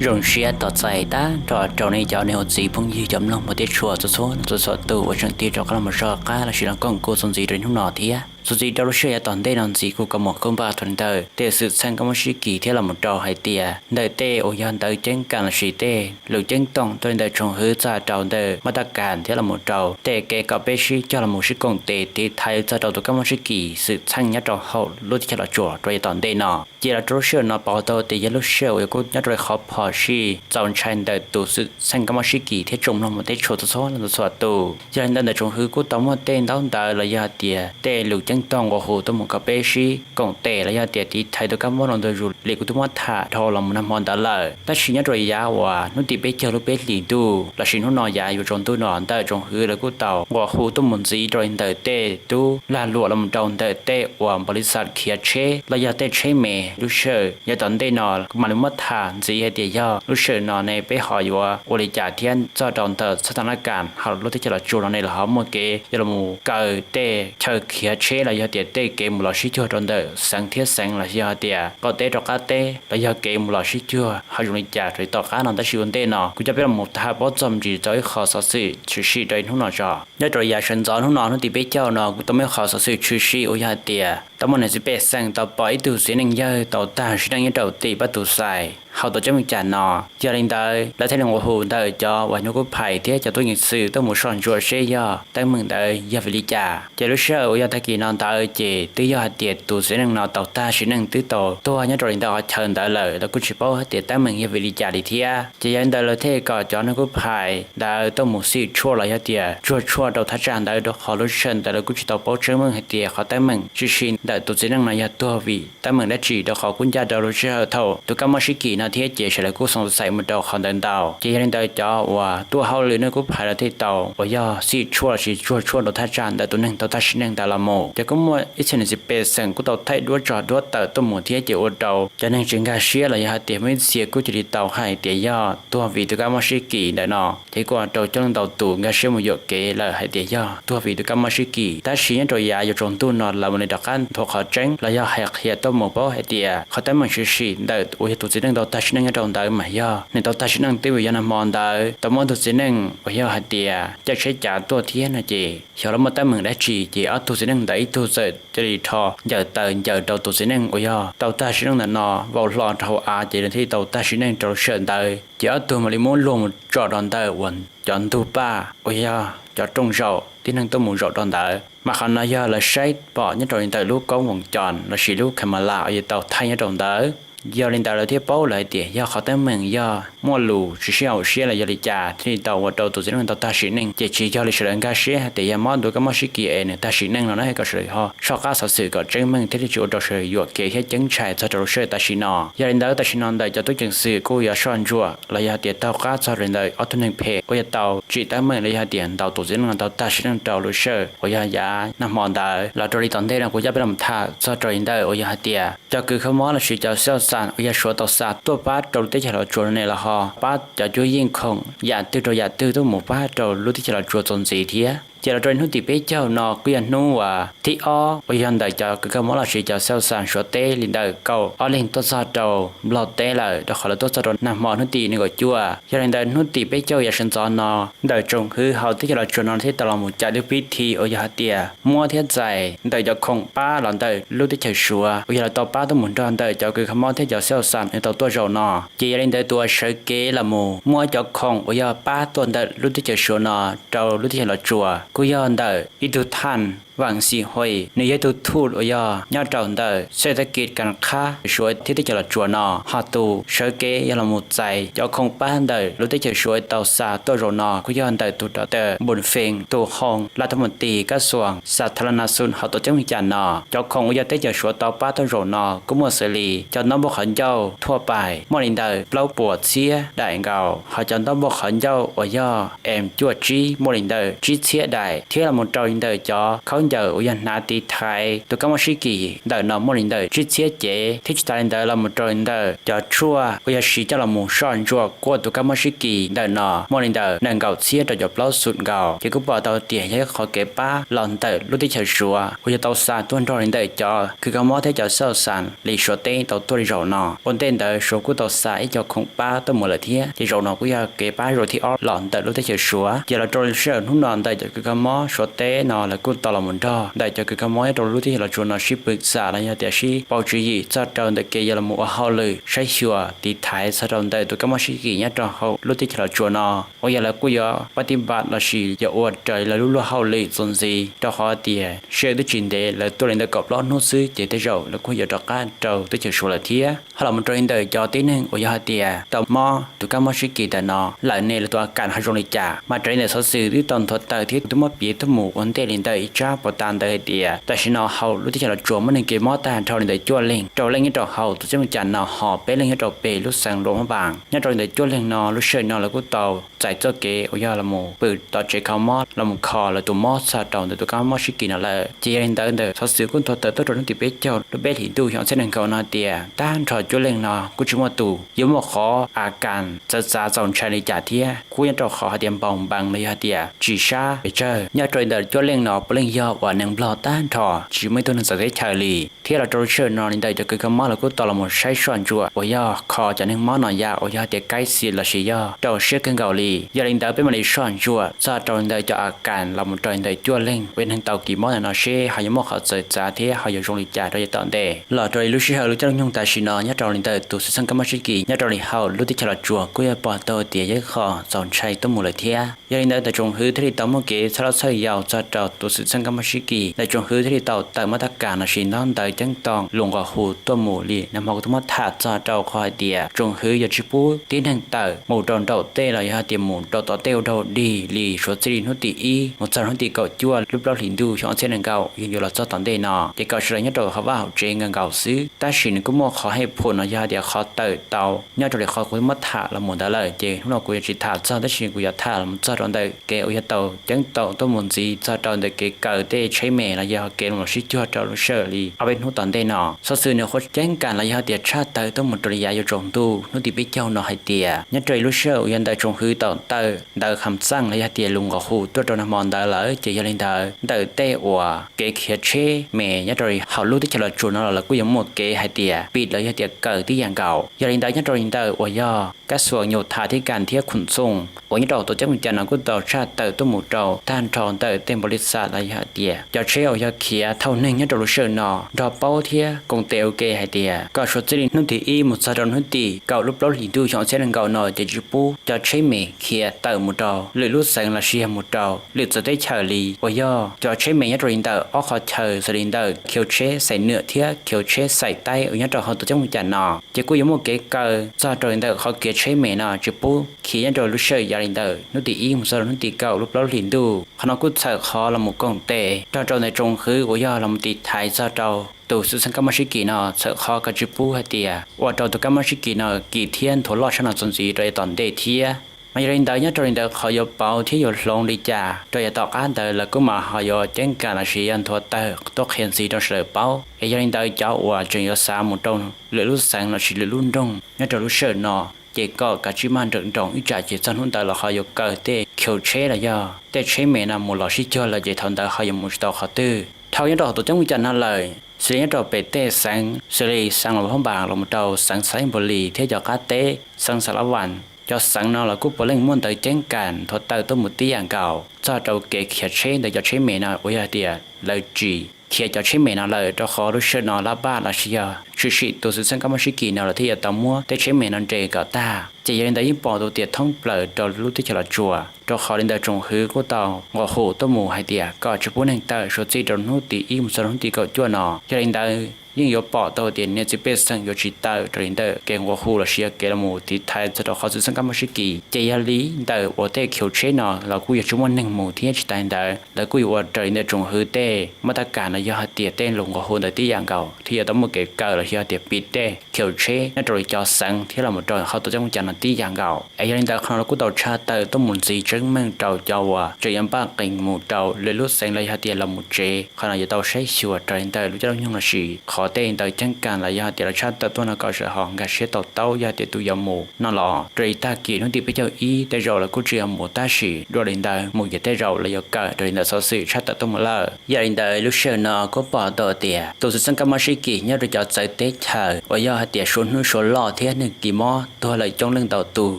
Zoo siab tos txais tag nrho rau nej cov niam txiv phooj ywg cov mloog mus teb tshua txhua txhua txhua tus uas tseem tig rov qab los mus soj qab los sis los koom kuv txuas ntxiv rau hnub no thiab. Txuas ntxiv rau lub sij hawm yav tom ntej no ntxiv kuv kov mus kub npaj rau li ntawm tej xwm txheej kab mob sib kis thiab los mus rau hais tias ntawm tej uas yog ntawv ceeb kam los sis tej lus ceeb toom rau li ntawm tsoom hwv txog rau ntawm mab tab kas thiab los mus rau tej kev kom peb sib cog los mus sib koom tes tiv thaiv txog rau tus kab mob sib kis xwm txheej nyob rau hauv lub teb chaws Los Tsuas rau yav tom ntej no. Ces los rau lub sij hawm no pom tau tias yog lub sij hawm uas yog kuj nyob rau li qhov phom sij txaus ntshai ntawm tus xwm txheej kab mob sib kis thiab tsoom mloog mus teb tshua txhua txhua tus. Yog li ntawd ntawm tsoom hwv kuj tau muaj tej ntaub ntawv los yog hais tias tej lus ceeb toom nqua hu tuaj mus kom peb sib koom tes los yog tias tiv thaiv tus kab mob no ntu zus li kuv twb muab tham dhau los mus nag hmo ntawd lawm. Tab sis nyob rau yav uas hnub tim peb caug lub peb hlis ntuj los sis hnub no yav yuav tsaus ntuj no ntawm tsoom hwv lawv kuj tau nqua hu tuaj mus ntxiv rau li ntawm tej tub lag luam los mus rau ntawm tej uas npaus lis xas khiav tsheb los yog tej tsheb me. Lub sij hawm yav tom ntej no kuv mam li muab tham ntxiv hais tias yog lub sij hawm no ne peb ho yuav ua li cas thiab txog rau ntawm txoj tag nab kas hauv lub teb chaws Los Tsuas no ne los ho muaj kev yuav los mus kaw tej chaw khiav tsheb los yog tias tej kev mus los sib cuag rau ntawm xeev thiab xeev los yog tias qaum teb rau qab teb los yog kev mus los sib cuag ho zoo li cas rau tom qab no. Tab sis ua ntej no kuv coj peb los mus tham paub txog ntsis rau ib qho xov xwm tshwm sim rau hnub no tso. Nyob rau yav sawv ntxov hnub no hnub tim peb caug no kuj tau muaj ib qho xov xwm tshwm sim uas yog hais tias tau muaj neeg txiv pej xeem tau pom ib tug txiv neej yawg tau tag sim neej nyob rau tim pab tus xais. Hauv tau tseeb meej cas no, yog li ntawd lawv thiaj li nqua hu ntawm cov uas hnub kub phais thiab cov tub ceev xwm tuaj mus soj ntsuam seb yog teeb meem ntawd yog vim li cas. Ces lub sij hawm uas yog tag kis no ntawd ces twb yog hais tias tus txiv neej no tau tag sim neej twb tau tuag nyob rau li ntawm qhov chaw ntawd lawm, lawv kuj tsis paub hais tias teeb meem yog vim li cas li thiab. Ces yog li ntawd lawv thiaj kom cov hnub kub phais ntawd tuaj mus xij tshuaj los yog tias tsuag tshuaj rau thaj tsam ntawd rau qhov lub sij hawm ntawd lawv kuj tsis tau paub tseeb meej hais tias qhov teeb meem tshwm sim ntawm tus txiv neej no yog tuag vim teeb meem dab tsi rau qhov kuj ncaj rau lub sij hawm thaum tus kab mob sib kis no thiab ces sawv daws kuj xoo xais mus rau qhov ntawd ntau. Ces yog li ntawd cov uas tuaj hauj lwm hnub kub phais lawv thiaj tau uas yog xij tshuaj los sis tsuag tshuaj rau thaj tsam ntawm tus neeg tau tag sim neej ntawd los mus. Ces kuj muaj ib txhia niam txiv pej xeem kuj tau thaij duab tso duab tawm tuaj mus thiab ces ua rau cov neeg tsis nkag siab los yog hais tias muaj ib txhia kuj cia li tau hais tias yog tuag vim tus kab mob sib kis ntawm no. Ces kuj ua rau coob leej ntau tus nkag siab mus yuam kev lawm hais tias yog tuag vim tus kab mob sib kis. Tab sis nyob rau yav yuav tsaus ntuj no lawv mam li rov qab nthuav qhov tseeb los yog hais qhia tuaj mus paub hais tias qhov teeb meem tshwm sim ntawm uas yog tus txiv neej tau tag sim neej nyob rau ntawd mas yog nws tau tag sim neej twb vim yog nag hmo ntawd tau muaj tus txiv neej uas yog hais tias caij tsheb cav tuaj thiab no ces xyov lawv muaj teeb meem dab tsi ces ob tug txiv neej ntawd ib tug txawm cia li rho ncaws taws ncaws rau tus txiv neej uas yog tau tag sim neej ntawm no vau hlo rau hauv av ces nws thiaj li tau tag sim neej rau lub sij hawm ntawd. Ces ob tug mam li muab luag mus tso rau ntawm uas cov ntug paj uas yog cov rooj zaum tib neeg tuaj mus zaum rau ntawd. Mas qhov no yog lawv saib pom nyob rau li ntawm lub koob voos cos los sis lub camera uas yog tau thaij nyob rau ntawd. Yog li ntawd lawv thiaj paub lawm hais tias yog qhov teeb meem yog muaj lus tsis sib haum siab los yog li cas thiaj li tau ua rau tus txiv neej tau tag sim neej. Ces tsis yog li sawv daws nkag siab hais tias yog mob tus kab mob sib kis es nws tag sim neej no na, kom sawv daws ho soj qab xov xwm kom tseeb meej thiaj li tsis ua rau sawv daws yuam kev thiab ceeb tsheej txog rau lub sij hawm tam sim no. Yog li ntawd tam sim no ntawm cov tub ceev xwm kuj yuav soj ntsuam los yog hais tias taug qab txog li ntawm ob tug neeg phem uas yog tau tsim teeb meem los yog hais tias ntaus tus txiv neej no tau tag sim neej rau lub sij hawm uas yog yav nag hmo ntawd. Los rau li tom ntej no kuv coj peb los tham txog rau li ntawm uas yog hais tias cov kws kho mob los sis cov xauj xas uas yog Suav tau xa tuaj pab rau lub teb chaws Los Tsuas no ne los ho pab cov cuab yeej khoom yam twg rau yam twg tuaj mus pab rau lub teb chaws Los Tsuas txuas ntxiv thiab. Ces los rau hnub tim peb caug no kuj yog hnub uas thib ob uas yog ntawm cov kws kho mob los sis cov xauj xas Suav teb li ntawm kaum ob leeg tuaj txog rau Nplog teb lawm, rau qhov lawv tuaj txog rau nag hmo hnub tim nees nkaum cuaj. Yog li ntawd hnub tim peb caug yav sawv ntxov no ntawm tsoom hwv hauv teb chaws Los Tsuas no thiaj tau los mus cais lub pib thi uas yog hais tias muab thiab txais ntawm cov khoom pab los ntawm lub teb chaws Suav uas yog lawv tau pab tuaj mus nrog ntawm cov kws kho mob thiab cov xauj xas uas tau tuaj zaum no. Ces yog li ntawd tus uas sawv kev los mus muab cov khoom uas yog pab tuaj ntawm lub teb chaws Suav no rau lub teb chaws Los Tsuas kuj yog ntawm ib tug thaj Vam Xi Hui, nws yog ib tug thuj uas yog nyob rau ntawm xej tab kis kas qhab Suav thiab teb chaws Los Tsuas no. Ho tus sawv kev yog los mus txais cov khoom pab ntawm lub teb chaws Suav tau xa tuaj zaum no kuj yog ntawm tus rov tawm Npus Fees tus hoo laj thab mus tis kab xuas xa tha la na xun hauv tau ceeb li cas no. Cov khoom uas yog teb chaws Suav tau pab tuaj zaum no kuj muaj xws li cov ntaub npauj qhov ncauj thuaj pais muaj li ntawm plaub puas txhiab daim nkaus, ho cov ntaub npauj qhov ncauj uas yog em cuaj tsib muaj li ntawm tsib txhiab daim, thiab los mus rau li ntawm cov khaub ncawm uas yog hnav tiv thaiv tus kab mob sib kis ntawm no muaj li ntawm tsib txhiab cev, thiab tsis tas li ntawd los mus rau li ntawm cov tshuaj uas yog siv coj los mus soj ntsuam kuaj tus kab mob sib kis ntawm no muaj li ntawm nees nkaum txhiab rau caum plaub xum nkaus. Ces kuj pom tau tias yog ib qhov kev pab los ntawm lub teb chaws Suav uas yog tau xa tuaj nrog li ntawm cov kws kab mob thiab cov xauj xas li Suav teb tau tuaj li zaum no. Ua ntej ntawd Suav kuj tau xa ib co khoom pab tuaj mus lawm thiab, ces zaum no kuj yog kev pab zaum thib ob los ntawm lub teb chaws Suav. Ces los rau sij hawm hnub no ntawm cov kws kab mob Suav teb no lawv kuj tau los mus nrog ntawm cov kws kab mob nyob rau lub teb chaws Los Tsuas no sib pw xam los yog tias sib pauv tswv yim txog rau ntawm kev yuav los mus ua hauj lwm saib xyuas tiv thaiv txog rau ntawm tus kab mob sib kis nyob rau hauv lub teb chaws Los Tsuas no uas yog lawv kuj yuav pab tib npam lossis yuav ua raws li lawv lub luag hauj lwm txuas ntxiv, rau qhov tias sij hawm twb tsis ntev, lawv tuaj li ntawm kaum plaub hnub xwb ces tej zaum lawv kuj yuav rov qab rau teb chaws Suav lawm thiab. Ho los mus rau li ntawm cov tib neeg uas yog hais tias tau mob tus kab mob sib kis ntawm no lawm ne, lawv tus a kas ho zoo li cas, mas raws li ntawm xov xwm twb tau nthuav tawm thiab twb muab piav tuaj mus ua ntej li ntawm ib tsab pos tas ntawd hais tias tam sim no hauv lub teb chaws Los Tsuas muaj neeg kev mob tag nrho li ntawm cuaj leeg, rau leej nyob rau hauv tus teb chaws Nplog no, ho peb leej nyob rau pem lub xeev Luam Phab Npas. Nyob rau li ntawm cuaj leeg no lub sij hawm no lawv kuj tau txais txoj kev uas yog los mus pw tom tsev kho mob los mus kho lawv tus mob txog rau ntawm tus kab mob sib kis no lawm. Ces yog li ntawd ntawm xov xwm kuj nthuav tawm tuaj rau hnub tim peb caug lub peb hlis ntuj xyoo ob txhiab nees nkaum no hais tias tag nrho cuaj leej no kuj tsis muaj tus yuav muaj qhov a kas txawv txav txaus ntshai li cas thiab, kuj nyob rau qhov hais tias npaum npees los yog hais tias tsis sab pes tsawg. Nyob rau li ntawm cuaj leej no puav leej yog uas neeg Nplog tag nrho, tsis muaj ib tug neeg txawv teb chaws li. Thiab los rau lub sij hawm no li ntawm cov kws kab mob lawv kuj tau los mus saib soj ntsuam uas yog kho cov neeg mob no yam uas yog hais tias kaib xiam lossis yog rau siab kawg nkaus li. Yog li ntawd peb mam li soj ntsuam txog rau li ntawm cov a kas los mus rau li ntawm cuaj leeg uas yog neeg tau kis mob ntawm no seb ho yuav muaj qhov txawv txav thiab ho yuav zoo li cas rau yav tom ntej. Los rau li lub sij hawm lub caij lub nyoog tam sim no nyob rau li ntawm tus xwm txheej kab mob sib kis nyob rau li hauv lub teb chaws Los Tsuas kuj yog pom tau tias yog ib qho txaus ntshai tuaj mus lawm thiab. Yog li ntawd ntawm tsoom hwv thiaj li tau muaj kev txhawb loj txhawb yaus txog rau tus xwm txheej kab mob sib kis, ntawm tsoom hwv thiaj li tau tawm mab tab kas lossis ntaub ntawv ceeb toom lus nqua hu tuaj mus li nag hmo kuv twb muab tham txog rau qhov hais tias tsoom hwv yuav tsis pub tib neeg tawm mus rau nraum tej los yog hais tias mus rau tom tej ua dog dig li suav txij li hnub tim ib mus txog hnub tim kaum cuaj lub plaub hlis ntuj xyoo ob txhiab nees nkaum yuav yuav los txog tom ntej no, ces kom sawv daws nyob rau hauv vaj hauv tsev nkaus nkaus xwb. Tab sis nws kuj muaj qhov hej phum no yog hais tias qhov tawm tau nyob rau li qhov kuv twb muab tham los mus ntawd lawm, ces hnub no kuv yuav tsis tham txog, tab sis kuv yuav tham los txog rau ntawm kev uas yog tau ceeb toom tuaj mus ntxiv txog rau ntawm kev kaw tej tsheb me los yog kev los sib cuag rau lub sij hawm li ob peb hnub tom ntej no. Xov xwm nws qhuav ceeb kam los yog hais tias tshaj tawm tuaj mus rau li yav yuav tsaus ntuj hnub tim peb caug no hais tias nyob rau li lub sij hawm uas yog ntawm tsoom hwv tau tawm ntawv kham txaj los yog hais tias lus nqua hu tuaj rau nag hmo ntawd lawm, ces yog li ntawd ntawm tej uas kev khiav tsheb me nyob rau li hauv lub teb chaws Los Tsuas no los lawv kuj yuav muaj kev hais tias pim los yog hais tias kaw tib yam nkaus. Yog li ntawd nyob rau li ntawm uas yog kab xuas nyum tham thiab kas thiab khoom txooj uas nyob rau hauv tuam ceeb Meskas no kuj tau tshaj tawm tuaj mus rau tag nrho ntawm tej npaus lis xas los yog hais tias cov tsheb uas yog khiav thauj neeg nyob rau lub sij hawm no nrog paub thiab koom tes ua ke hais tias kom suav txij li hnub tim ib mus txog rau hnub tim kaum lub plaub hlis ntuj xyoo ob txhiab nees nkaum no ces tsis pub cov tsheb me khiav tawm mus rau lwm lub xeev lossis yog mus rau lwm txawv teb chaws li uas yog cov tsheb me nyob rau li ntawm ob qhov chaw xws li ntawm khiv tsheb Xais Nwm thiab khiv tsheb Xais Taib uas nyob rau hauv tuam ceeb Meskas no ces kuj yuav muaj kev kaw txog rau li ntawm qhov khiv tsheb me no tsis pub khiav nyob rau lub sij hawm yav li ntawm hnub tim ib mus txog rau hnub tim kaum lub plaub hlis ntuj. Qhov no kuj txhawm qhov los mus koom tes nrog rau ntawm tsoom hwv uas yog los mus tiv thaiv txog rau tus xwm txheej kab mob sib kis no txhawm qhov kom tsis pub hais tias ua rau tus kab mob sib kis no kis thiab nthuav loj tshaj no txuas ntxiv rau yav tom ntej thiab. Mas yog li ntawd nyob rau li ntawd qhov yuav pauv thiab yuav hloov li cas rau yav tom qab ntawd lawv kuj mam ho yuav ceeb kam lossis yog nthuav tawm tuaj qhia ntxiv rau sawv daws paub. Es yog li ntawd cov uas tseem yuav xav mus rau lwm lub xeev lossis lwm lub nroog nyob rau lub sij hawm no ces kom kav tsij maj nrawm nroos ib tsam ces txog hnub ntawd los ho yuav kaw tej khiv tsheb los yog tej tsheb me no mus los sib cuag lawm ces thaum ntawd ho yuav mus tsis tau qhov twg. Dhau nyob rau hauv tuam ceeb Meskas no lawm xws li nyob rau pem tej xeev xws li xeev Luam Phab Npas los mus rau xeev Xais Npus Lis thiab cov qab teb xeev Xas Las Vas, cov xeev no los kuj puav leej muaj ntawv ceeb kam nthuav tawm tuaj mus tib yam nkaus txog rau kev khiav tsheb ntawm cov tsheb me no uas yog hais tias lawv tsis khiav cov tsheb me no lawm rau qhov lub sij hawm no lab paj lossis yog tshwm sim tus xwm txheej kab mob sib kis no lawv thiaj yuav tau muab tej tsheb me no nres kom tag. Ces yog li ntawd yeej pom tau tias thoob plaws rau lub teb chaws Los Tsuas rau qhov li ntawd tsoom hwv kuj tau nqua hu tuaj mus hais tias kom tsis pub neeg tawm suav txij rau hnub tim ib mus txog rau hnub tim kaum cuaj no. Yog li ntawd yeej yuav pom tau tias niam txiv pej xeem yuav tsis tawm raws li ntawm kev nqua hu lossis yog kev los mus tiv thaiv txog rau qhov xwm txheej kab mob sib kis. Ces yog li ntawm uas tej khiv tsheb no los kuj yuav tsis muaj neeg mus thiab tsis tas li ntawd lawv kuj yuav ua raws li ntawm tsoom hwv tej mab tab kam no yog hais tias tej lus nqua hu ntawd tib yam nkaus thiaj yuav tau muaj kev kaw lossis yog tias pim tej khiv tsheb nyob rau li cov xeev thiab los mus rau hauv tuam ceeb Meskas no tib yam nkaus. Es yog li ntawd qhov no los kuj tau tshaj tawm tuaj mus ntxiv tseeb meej rau cov uas tseem yuav npaj qees mus rau lwm lub xeev los yog hais tias los mus tsev. Qhov no yuav tau saib xyuas raws li ntawm lub caij lub nyoog los sis qhov tej ntawd ceeb kas los yog hais tias lawv tshaj tawm tuaj no kom sawv daws ho nkag siab to taub yog hais tias tus yuav mus no los raws li tag kis hnub tim peb caug ib tej zaum lawv kuj tsis yog mus tab sis dua li ntawd mus ces tej zaum lawv yuav kawm raws li ntawm xov xwm tshaj tawm tuaj mus lawm. Yog li ntawd lub sij hawm no kuj pom tau tias tus xwm txheej kab mob sib kis nyob rau cov txawv teb chaws uas yog hais tias suav hnub suav loj thiab neeg kis mob tuag lawm coob leej ntau tus.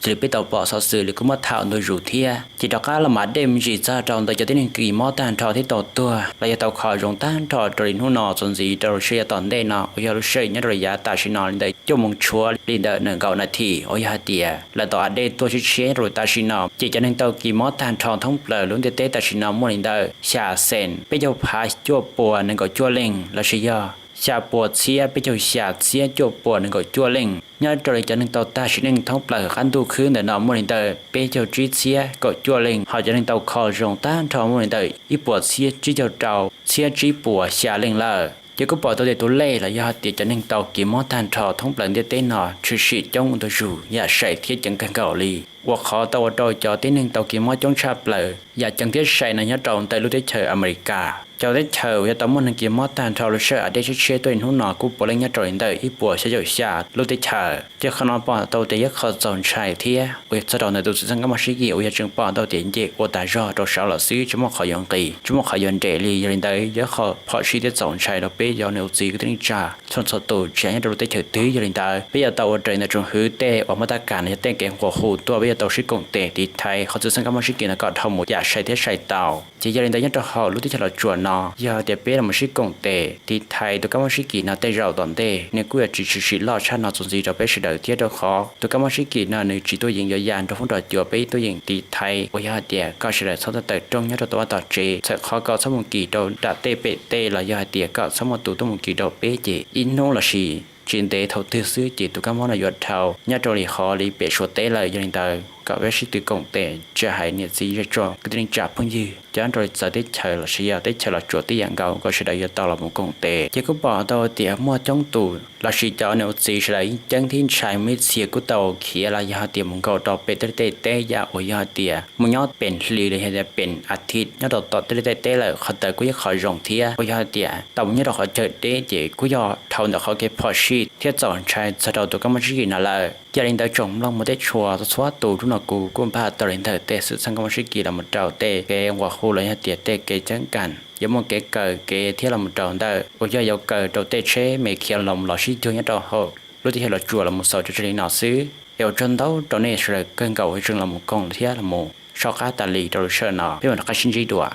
Cia li peb tau pom xov xwm li kuj muab tham ntu zus thiab ces rov qab los mam dej me ntsis txog rau ntawm cov tib neeg kis mob tag nrho thiab tau tuag los yog tau kho zoo tag nrho rau li hnub no txuas ntxiv rau lub sij hawm tom ntej no uas yog lub sij hawm nyob rau li yav tam sim no li ntawm cuaj moos tshuav li ntawm nees nkaum nas this uas yog hais tias lawv tau a dej tuaj tshiab tshiab nyob rau tam sim no ces cov neeg tau kis mob tag nrho thoob plaws lub ntiaj teb tam sim no muaj li ntawm xya xees peb caug phav cuaj puas nees nkaum cuaj leej los sis yog xya puas txhiab peb caug xya txhiab cuaj puas nees nkaum cuaj leej. Nyob rau li cov neeg tau tag sim neej thoob plaws qab ntuj khwb ntawm no muaj li ntawm peb caug tsib txhiab kaum cuaj leej, ho cov neeg tau kho zoo tag nrho muaj li ntawm ib puas txhiab tsib caug rau txhiab tsib puas xya leej lawm. Ces kuj pom tau tias tus lej los yog hais tias cov neeg tau kis mob tag nrho thoob plaws ntiaj teb no tshwm sim coob ua ntu zus yam sai thiab ceev kawg nkaus li, uas qhov tau ua rau cov tib neeg tau kis mob coob tshaj plaws yam ceev thiab sai no nyob rau ntawm lub teb chaws Amelikas. Cov teb chaws uas yuav tau muaj neeg kis mob tag nrho lub sij hawm a dej tshiab tshiab tuaj li hnub no kuj puav leej nyob rau li ntawm ib puas xya caum xya lub teb chaws. Ces qhov no pom tau tias yog qhov txaus ntshai thiab uas yog txog rau ntawm tus xwm txheej kab mob sib kis uas yog tseem pom tau tias nce ua tas zog rau saud los xwb, tsis muaj qhov yuav nqis, tsis muaj qhov yuav nrem li. Yog li ntawd yog qhov phom sij thiab txaus ntshai rau peb cov niam txiv kwv tij neej tsa txhua txhua tus tsis hais nyob rau lub teb chaws twg. Yog li ntawd peb yuav tau ua raws ntawm tsoom hwv tej uas muaj tab kam los yog tej kev nquas hu tuaj, peb yuav tau sib koom tes tiv thaiv qhov xwm txheej kab mob sib kis no kom dhau mus yam sai thiab sai tau. Ces yog li ntawd nyob rau hauv lub teb chaws Los Tsuas no yog tias peb los sib koom tes tiv thaiv tus kab mob sib kis no tej zaum tom ntej nws kuj yuav tsis tshwm sim loj tshaj no txuas ntxiv rau peb sawv daws thiab, rau qhov tus kab mob sib kis no nws tsis tuaj yeem yuav ya nrog foob nrog cua. Peb tuaj yeem tiv thaiv uas yog hais tias kom sawv daws txhob tawm rooj nyob rau tom vaj tom tsev, txhawm qhov kom txhob mus kis rau nram tej pem tej los yog hais tias kom txhob muaj tus tuaj mus kis rau peb ces ib hnub los sis tsis ntev thaum twg xwb ces tus kab mob no yuav dhau nyob rau li qhov li pem Suav teb lawm. Yog li ntawd kom peb sib tw koom tes, tsis hais niam txiv zej zog kwv tij neej tsa phooj ywg cov nyob rau li txawv teb chaws los sis yog teb chaws Los Tsuas tib yam nkaus kom sawv daws yuav tau los mus koom tes. Ces kuj pom tau tias muaj coob tus los sis cov niam txiv sawv daws yeej ceeb thiab ntshai, muaj ib txhia kuj tau khiav los yog hais tias mus nkaum rau pem tej liaj tej teb yam uas yog hais tias mus nyob pem hli los yog tias pem a thiv nyob rau tom tej liaj tej teb lawm. Qhov ntawd kuj yog qhov zoo thiab uas yog hais tias tau mus nyob rau qhov chaw deb ces kuj yog dhau ntawm qhov kev phom sij thiab txaus ntshai txog rau tus kab mob sib kis no lawm. Yog li ntawd tsoom mloog mus tej tshua txhua tus, hnub no kuv kuj npaj tau li ntawm tej xwm txheej kab mob sib kis los mus rau tej kev nquas hu los yog tias tej kev ceeb kas yuav muaj kev kaw kev thiab los mus rau ntawm uas yog yuav kaw rau tej tsheb me khiav los mus los sib cuag nyob rau hauv lub teb chaws Los Tsuas los mus xaus tso tseg li no xwb. Es ua tsaug ntau rau nej sawv daws kawg nkaus tseem los mus koom thiab los mus soj qab tas li rau lub sij hawm no, peb mam rov qab sib ntsib dua.